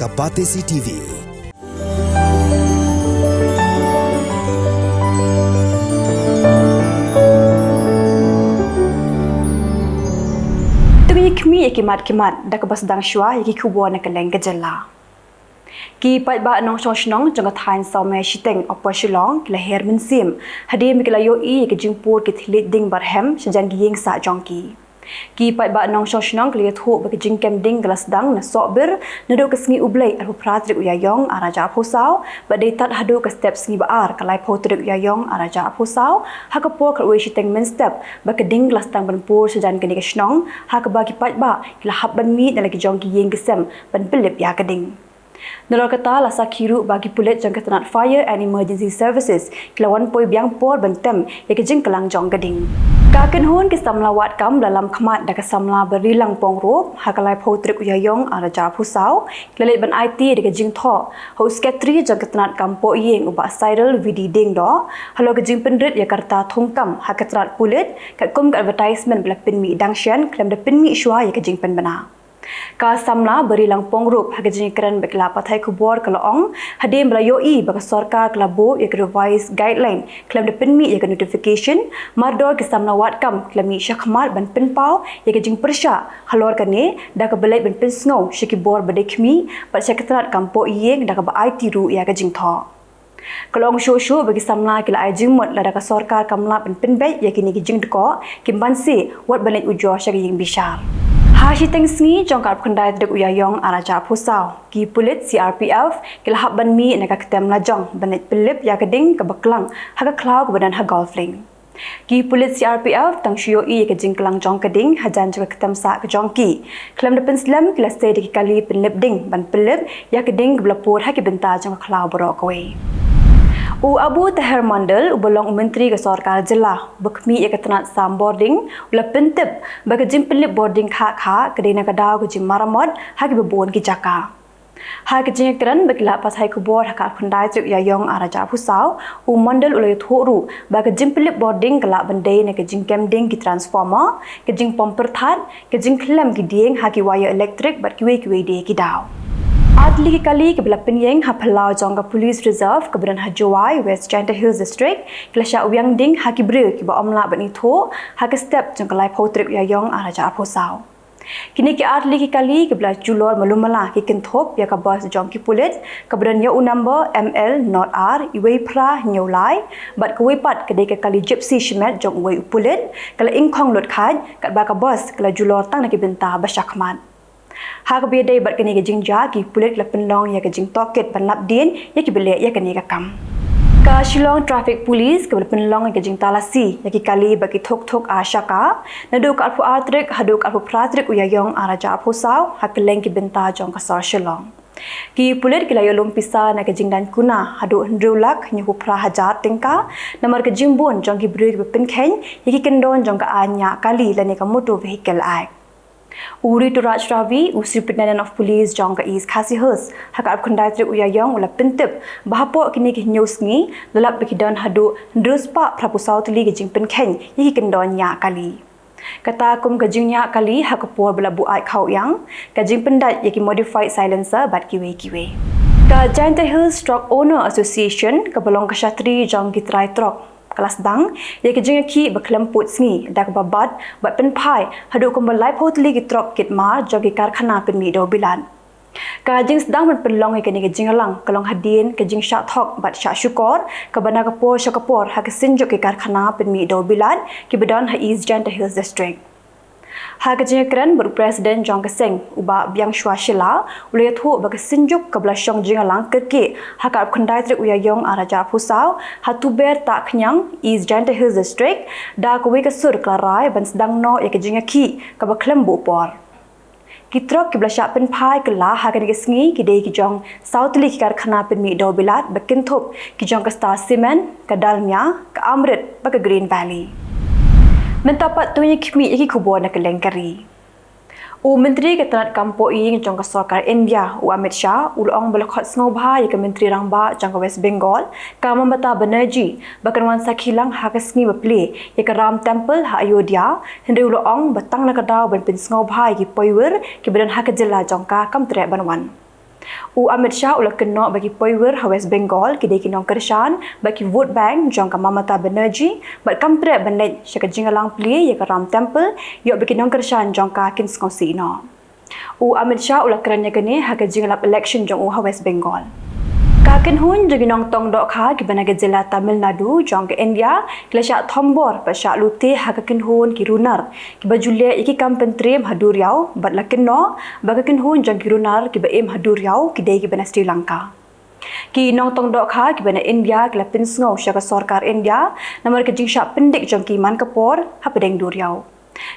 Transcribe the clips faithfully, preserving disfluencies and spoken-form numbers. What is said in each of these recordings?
A Batesi T V. To ngin ïa khmih ïa ki mat ki mat da kaba sdang shuwa ïa ki khubor na kylleng ka jylla. Ki paidbah nongshong shnong jong ka thaiñ Sawme Shiteng, Upper Shillong, ki la her mynsiem hadien ba ki la ïohi ïa ka jingpur ki thylliej ding barhem shajan ki ïing sah jong ki. Ki paidbah nongshong shnong ki la ïathuh ba ka jingkem ding ka la sdang na Sohbir naduh ka sngi U Blei arphew phra tarik u Ïaïong ar hajar arphew saw bad dei tad haduh ka step sngi ba ar ka laiphew tarik u Ïaïong ar hajar arphew saw, ha ka por khatwei shiteng mynstep ba ka ding ka la sdang ban pur shajan kane ka shnong, ha kaba ki paidbah ki la hap ban mih na la ki jong ki ïing ki sem ban pynlip ïa ka ding. Nalor kata, la sakhi ruh ba ki pulit jong ka tnat Fire and Emergency Services ki la wan poi biang por ban tem ïa ka jingkyllang jong ka ding. Ka kynhun ki samla wad kam ba la lam khmat da ka samla Barilang Pongrup, ha ka laiphew tarik u Ïaïong ar hajar arphew saw, ki la leit ban aiti da ka jingthoh ha u Secretary jong ka tnat kam poh ïing, u Bah Cyril V D Diengdoh, halor ka jingpynrit ïa ka rta thungkam ha ka tnat pulit katkum ka advertisement ba la pynmih dang shen khlem da pynmih shuwa ïa ka jingpynbna. Ka samla Barilang Pongrup, ha ka jingkren bad ki lad pathai khubor, ka la ong hadien ba la ïohi ba ka sorkar ka la buh ïa ka revised guideline khlem da pynmih ïa ka notification, mardor ki samla wad kam ki la mih shakhmat ban pynpaw ïa ka jingpyrshah halor kane da kaba leit ban pynsngew sha ki bor ba dei khmih bad sha ka tnat kam poh ïing da kaba aiti ruh ïa ka jingthoh. Ka la ong shuh shuh ba ki samla ki la ai jingmut lada ka sorkar kam lah ban pynbeit ïa kine ki jingdkoh, kim banse wat ban leit ujor sha ka ïing bishar. Ha shiteng sngi jong ka arphew khyndai tarik u Ïaïong ar hajar arphew saw, ki pulit C R P F ki la hap ban mih na ka ktem lajong ban leit pynlip ïa ka ding kaba klang ha ka khlaw kaba don ha Golf Link. Ki pulit C R P F tang shu ïohi ïa ka jingkyllang jong ka ding hajan jong ka ktem sah ka jong ki. Khlem da pynslem, ki la sei da ki kali pynlip ding ban pynlip ïa ka ding kaba la pur ha ki bynta jong ka khlaw baroh kawei. U Abu Taher Mondal, uba long u Myntri ka Sorkar Jylla uba khmih ïa ka tnat sam bording, u la pyntip ba ka jingpynlip bording khah khah ka dei na ka daw ka jingmaramot ha kiba bun ki jaka. Ha ka jingïakren bad ki lad pathai khubor ha ka arphew khyndai tarik u Ïaïong ar hajar arphew saw, u Mondal u la ïathuh ruh ba ka jingpynlip bording ka lah ban dei na ka jingkem ding ki transformer, ka jingpom pyrthat, ka jingkhlem ki dieng ha ki wire elektrik bad kiwei kiwei de ki daw. Ar tylli ki kali kiba la pynïeng ha phyllaw jong ka Police Reserve kaba don ha Jowai, West Jaintia Hills District, ki la shah wiang ding ha ki briew kiba ym lah ban ithuh ha ka step jong ka laiphew tarik u Ïaïong ar hajar arphew saw. Kine ki ar tylli ki kali kiba la julor malu mala ki kynthup ïa ka bus jong ki pulit kaba don ïa u number M L not R uwei phra hynñiew lai, bad kawei pat ka dei ka kali Gypsy shimet jong uwei u pulit, ka la ingkhong lut khait, katba ka bus ka la julor tang na ki bynta ba shakhmat. Ha kaba ïadei bad kane ka jingjia, ki pulit ki la pynlong ïa ka jingtohkit ban lap dien ïa kiba leh ïa kane ka kam. Ka Shillong Traffic Police kaba la pynlong ïa ka jingtalasi ïa ki kali bad ki thuk thuk ar shaka naduh ka arphew ar tarik haduh ka arphew phra tarik u Ïaïong ar hajar arphew saw ha kylleng ki bynta jong ka sor Shillong. Ki pulit ki la ïoh lum pisa na ka jingdaiñ kuna haduh hynriew lak hynñiewphew phra hajar tyngka namar ka jingbun jong ki briew kiba pynkheiñ ïa ki kyndon jong ka aiñ ñiah kali lane ka Motor Vehicle Act. U Rituraj Ravi, u Superintendent of Police jong ka East Khasi Hills, ha ka arphew khyndai tarik u Ïaïong u la pyntip ba hapoh kine ki hynñiew sngi la lap ba ki don haduh hynriew spah phraphew saw tylli ki jingpynkheiñ ïa ki kyndon ñiah kali. Kata kum ka jingñiah kali ha ka por ba la buaid khaw ïang, ka jingpyndait ïa ki modified silencer bad kiwei kiwei. Ka Jaintia Hills Truck Owner Association kaba long ka shatri jong ki trai trok ka la sdang ïa ka jingïakhih ba khlem pud sngi da kaba bat bad pynphai haduh kumba laiphew tylli ki trok kit mar jong ki karkhana pynmih dewbilat. Ka jingsdang ban pynlong ïa kane ka jingïalang ka long hadien ka jingshah thok bad shah shukor kaba na ka por sha ka por ha ka synjuk ki karkhana pynmih dewbilat kiba don ha East Jaintia Hills District. Ha ka jingïakren bad u President jong ka seng, u Bah Biangshwa Shylla, u la ïathuh ba ka synjuk kaba la shong jingïalang kyrkieh ha ka arphew khyndai tarik u Ïaïong ar hajar arphew saw ha Tuber Tahkhniang, East Jaintia Hills District, da kawei ka sur ka la rai ban sdang noh ïa ka jingïakhih kaba khlem buh por. Ki trok kiba la shah pynphai kylla ha kane ka sngi ki dei ki jong saw tylli ki karkhana pynmih dewbilat ba kynthup ki jong ka Star Cement, ka Dalmia, ka Amrit bad ka Green Valley. Mynta pat to ngin ïa khmih ïa ki khubor na kylleng ka ri. U Myntri ka tnat kam poh ïing jong ka Sorkar India, u Amit Shah, u la ong ba la khot sngewbha ïa ka Myntri Rangbah jong ka West Bengal, ka Mamata Banerjee, ba kan wan sakhi lang ha ka sngi ba plie ïa ka Ram Temple ha Ayodhya, hynrei u la ong ba tang na ka daw ban pynsngewbha ïa ki poiwir kiba don ha ka jylla jong ka kam treh ban wan. U Amit Shah u la kynnoh ba ki poiwir ha West Bengal ki dei ki nongkyrshan bad ki vote bank jong ka Mamata Banerjee bad kam treh ban leit sha ka jingïalang plie ïa ka Ram Temple ïoh ba ki nongkyrshan jong ka kin sngewsih noh. U Amit Shah u la kren ïa kane ha ka jingïalap election jong u ha West Bengal. Ka kynhun jong ki nongtong dohkha kiba na ka jylla Tamil Nadu jong ka India ki la shah thombor bad shah lute ha ka kynhun ki runar kiba ju leh ïa ki kam pyntriem ha duriaw bad la kynnoh ba ka kynhun jong ki runar kiba im ha duriaw ki dei kiba na Sri Lanka. Ki nongtong dohkha kiba na India ki la pynsngew sha ka sorkar India namar ka jingshah pyndik jong ki man ka por hapdeng duriaw.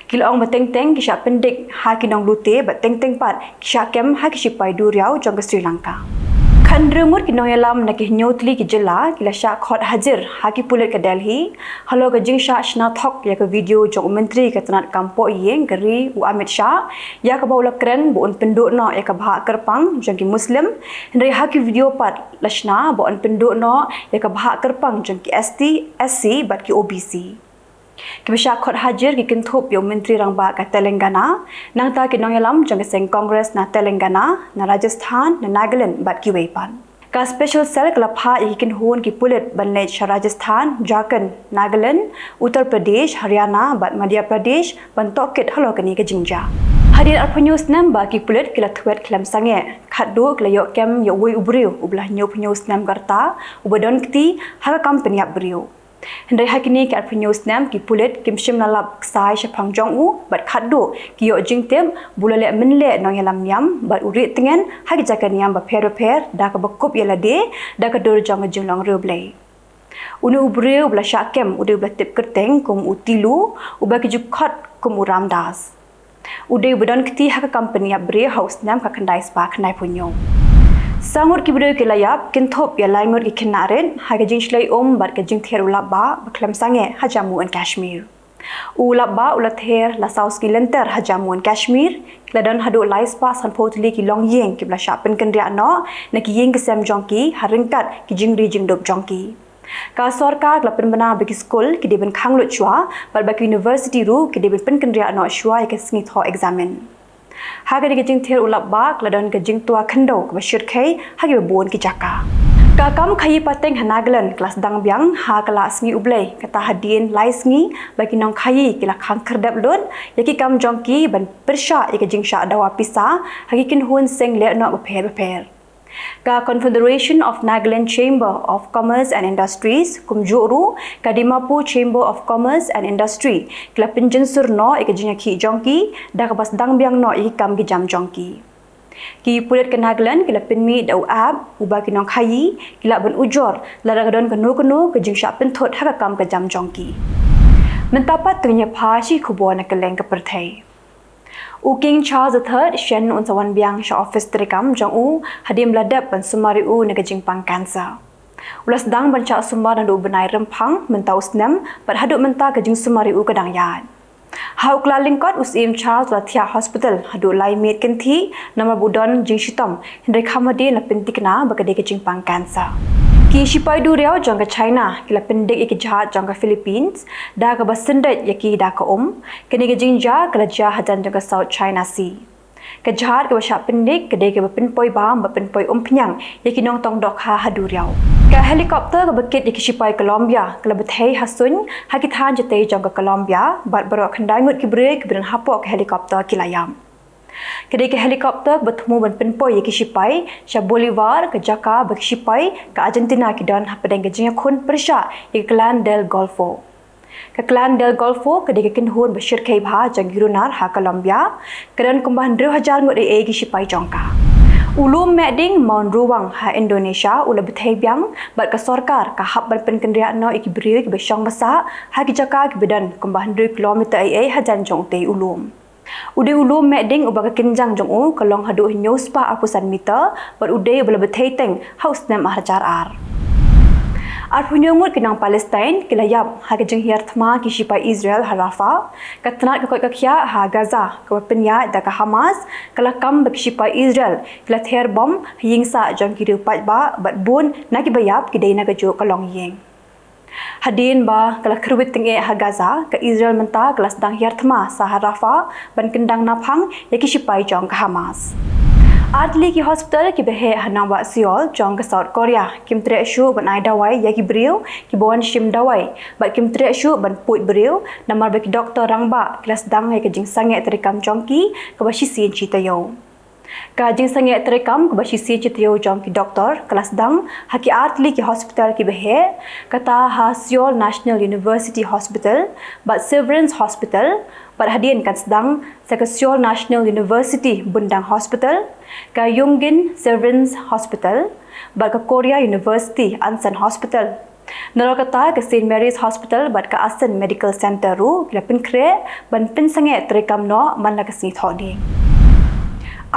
Ki la ong ba teng teng ki shah pyndik ha ki nonglute bad teng teng pat ki shah kem ha ki shipai duriaw jong ka Sri Lanka. Khathynriew ngut ki nongïalam na ki hynñiew tylli ki jylla ki la shah khot hajir ha ki pulit ka Delhi halor ka jingshah shna thok ïa ka video jong u Myntri ka tnat kam pohïing ka ri u Amit Shah ïa kaba u la kren ba un pynduh noh ïa ka bhah kyrpang jong ki Muslim, hynrei ha ki video pat la shna ba un pynduh noh ïa ka bhah kyrpang jong ki S T, S C bad ki O B C. Kiba shah khot hajir ki kynthup ïa u Myntri Rangbah ka Telangana, nangta ki nongïalam jong ka seng Congress na Telangana, na Rajasthan, na Nagaland bad kiwei pat. Ka special cell ka la phah ïa ki kynhun ki pulit ban leit sha Rajasthan, Jharkhand, Nagaland, Uttar Pradesh, Haryana bad Madhya Pradesh ban tohkit halor kane ka jingjia. Hadien arphew hynñiew snem ba ki pulit ki la thwet khlem sangeh, khatduh ki la ïoh kem ïa uwei u briew uba la hynñiewphew hynñiew snem ka rta uba don kti ha ka kam pynïap briew. Hynrei ha kine ki arphew hynñiew snem ki pulit kim shym la lap ksai shaphang jong u bad khatduh ki ïoh jingtip ba u la leh mynleh nongïalam niam bad u rieh tngen ha ki jaka niam bapher bapher da kaba kup ïa lade da ka dur jong ka jinglong riewblei. Une u briew uba la shah kem u dei uba la tip kyrteng kum u Tilu uba ki ju khot kum u Ram Das. U dei uba don kti ha ka kam pynïap briew ha u snem ka khyndai spah khyndai phew hynñiew. Saw ngut ki briew ki la ïap, kynthup ïa lai ngut ki khynnah rit ha ka jingshlei um bad ka jingther u lapbah ba khlem sangeh ha Jammu and Kashmir. U lapbah u la ther la saw sngi lynter ha Jammu and Kashmir, ki la don haduh lai spah sanphew tylli ki longïing kiba la shah pynkynriah noh na ki ïing ki sem jong ki ha ryngkat ki jingri jingdup jong ki. Ka sorkar ka la pynbna ba ki skul ki dei ban khang lut shuwa bad ba ki university ruh ki dei ban pynkynriah noh shuwa ïa ka sngi thoh examin. Ha kane ka jingther u lapbah ka la don ka jingtwa khyndew kaba shyrkhei ha kiba bun ki jaka. Ka kam khaïi pateng ha Nagaland ka la sdang biang ha ka la sngi U Blei, kata hadien lai sngi ba ki nongkhaïi ki la khang khyrdep lut ïa ki kam jong ki ban pyrshah ïa ka jingshah dawa pisa ha ki kynhun seng lehnoh bapher bapher. Ka Confederation of Nagaland Chamber of Commerce and Industries, kumjuh ruh ka Dimapur Chamber of Commerce and Industry, ki la pynjynsur noh ïa ka jingïakhih jong ki da kaba sdang biang noh ïa ki kam ki jam jong ki. Ki pulit ka Nagaland ki la pynmih da u app uba ki nongkhaïi ki lah ban ujor lada ka don kano kano ka jingshah pynthut ha ka kam ka jam jong ki. Mynta pat to ngin ïa phai sha ki khubor na kylleng ka pyrthei. U King Charles the Third shen un sa wan biang sha office treikam jong u hadien ba la dep ban sumar ïa u na ka jingpang cancer. U la sdang ban shah sumar naduh u bnai Rymphang mynta u snem bad haduh mynta ka jingsumar ïa u ka dang ïaid. Ha u kyllalyngkot u Syiem Charles u la thiah hospital haduh lai miet kynthih namar ba u don jingshitom, hynrei kham hadien la pynthikna ba ka dei ka jingpang cancer. Ki shipai duriaw jong ka China ki la pyndik ïa ki jahaj jong ka Philippines da kaba syndait ïa ki da ka um. Kane ka jingjia ka la jia hajan jong ka South China Sea. Ka jahaj kaba shah pyndik ka dei kaba pynpoi bam bad pynpoi umphniang ïa ki nongtong dohkha ha duriaw. Ka helicopter kaba kit ïa ki shipai Colombia ka la bthei ha suiñ ha ki thaiñ jatei jong ka Colombia bad baroh khyndai ngut ki briew kiba don hapoh ka helicopter ki la ïap. Ka dei ka helicopter kaba thmu ban pynpoi ïa ki shipai sha Bolivar, ka jaka ba ki shipai ka Argentina ki don hapdeng ka jingïakhun pyrshah ïa ka Clan del Golfo. Ka Clan del Golfo ka dei ka kynhun ba shyrkhei bha jong ki runar ha Colombia. Ka don kumba hynriew hajar ngut eiei ki shipai jong ka. U lum mehding Mawryngkneng ha Indonesia u la bthei biang bad ka sorkar ka hap ban pynkynriah noh ïa ki briew kiba shong ba sah ha ki jaka kiba don kumba hynriew kilometer eiei hajan jong utei u lum. U dei u lum mehding uba ka kynjang jong u ka long haduh hynñiew spah arphew san meter bad u dei uba la bthei teng ha u snem ar hajar ar. Arphew hynñiew ngut ki nong Palestine ki la ïap ha ka jinghiar thma ki shipai Israel ha Rafah. Ka tnat ka koit ka khiah ha Gaza kaba pynïaid da ka Hamas ka la kam ba ki shipai Israel ki la ther bom ha ïing sah jong ki riew paidbah bad bun na kiba ïap ki dei na kajuh ka longïing. Hadien ba ka la kyrwit tyngeh ha Gaza, ka Israel mynta ka la sdang hiar thma sha ha Rafah ban kyndang naphang ïa ki shipai jong ka Hamas. Artylli ki hospital kiba heh ha nongbah Seoul jong ka South Korea kim treh shuh ban ai dawai ïa ki briew kiba wan shim dawai bad kim treh shuh ban puid briew namar ba ki doktor rangbah ki la sdang ïa ka jingsangeh treikam jong ki kaba shisien shi taïew. Ka jingsangeh treikam kaba shisien shi taïew jong ki doktor ka la sdang ha ki artylli ki hospital kiba heh, kata ha Seoul National University Hospital bad Severance Hospital, bad hadien kan sdang sa ka Seoul National University Bundang Hospital, ka Yongin Severance Hospital, bad ka Korea University Ansan Hospital. Nalor kata ka Saint Mary's Hospital bad ka Ansan Medical Center ruh ki la pynkhreh ban pynsangeh treikam noh man la ka sngi Thohdieng.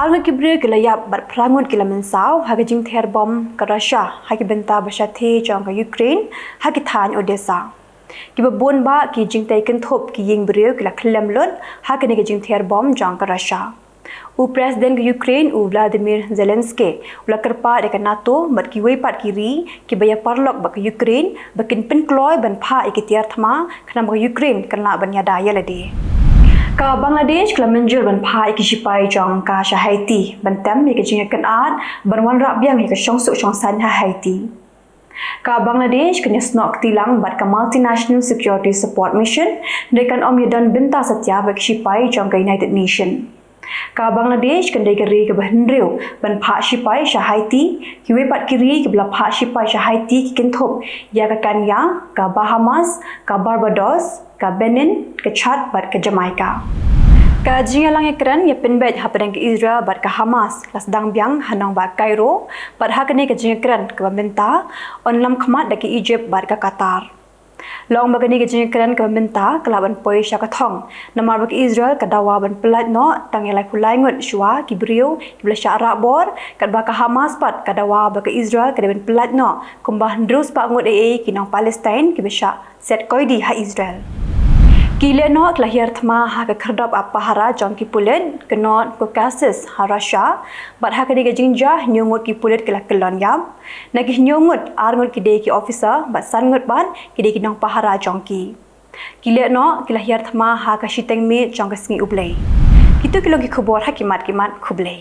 Arngut ki briew ki la ïap bad phra ngut ki la mynsaw ha ka jingther bom ka Russia ha ki bynta ba shathie jong ka Ukraine ha ki thaiñ Odessa. Kiba bun bah ki jingtei kynthup ki ïing briew ki la khyllem lut ha kane ka jingther bom jong ka Russia. U President ka Ukraine u Vladimir Zelensky u la kyrpad ïa ka NATO bad kiwei pat ki ri kiba ïa paralok bad ka Ukraine ba kin pynkloi ban phah ïa ki tiar thma khnang ba ka Ukraine kan lah ban ïada ïa lade. Ka Bangladesh ka la mynjur ban phah ïa ki shipai jong ka sha Haiti ban tem ïa ka jingïakynad ban wanrah biang ïa ka shongsuk shongsaiñ ha Haiti. Ka Bangladesh kan ïasnoh kti lang bad ka Multinational Security Support Mission, hynrei kan ym ïadon bynta satia bad ki shipai jong ka United Nation. Ka Bangladesh kan dei ka ri kaba hynriew ban phah shipai sha Haiti, kiwei pat ki ri kiba la phah shipai sha Haiti ki kynthup ïa ka Kenya, ka Bahamas, ka Barbados, ka Benin, ka Chad bad ka Jamaica. Ka jingïalang ïakren ïapynbeit hapdeng ka Israel bad ka Hamas la sdang biang ha nongbah Cairo, bad ha kane ka jingïakren kaba mynta yn lam khmat da ka Egypt bad ka Qatar. La ong ba kane ka jingïakren kaba mynta ka lah ban poi sha ka thong namar ba ka Israel ka dawa ban pyllait noh tang ïa laiphew lai ngut shuwa ki briew kiba la shah rah bor, katba ka Hamas pat ka dawa ba ka Israel ka dei ban pyllait noh kumba hynriew spah ngut ei ei ki nong Palestine kiba shah set koidi ha Israel. Ki lehnoh ki la hiar thma ha ka khyrdop ap pahara jong ki pulit ka North Caucasus ha Russia, bad ha kane ka jingjia hynñiew ngut ki pulit ki la kyllon ïap. Na ki hynñiew ngut, ar ngut ki dei ki officer bad san ngut bad ki dei ki nongpahara jong ki. Ki lehnoh ki la hiar thma ha ka shiteng miet jong ka sngi U Blei. Kito ki long ki khubor ha ki mat ki mat, khublei.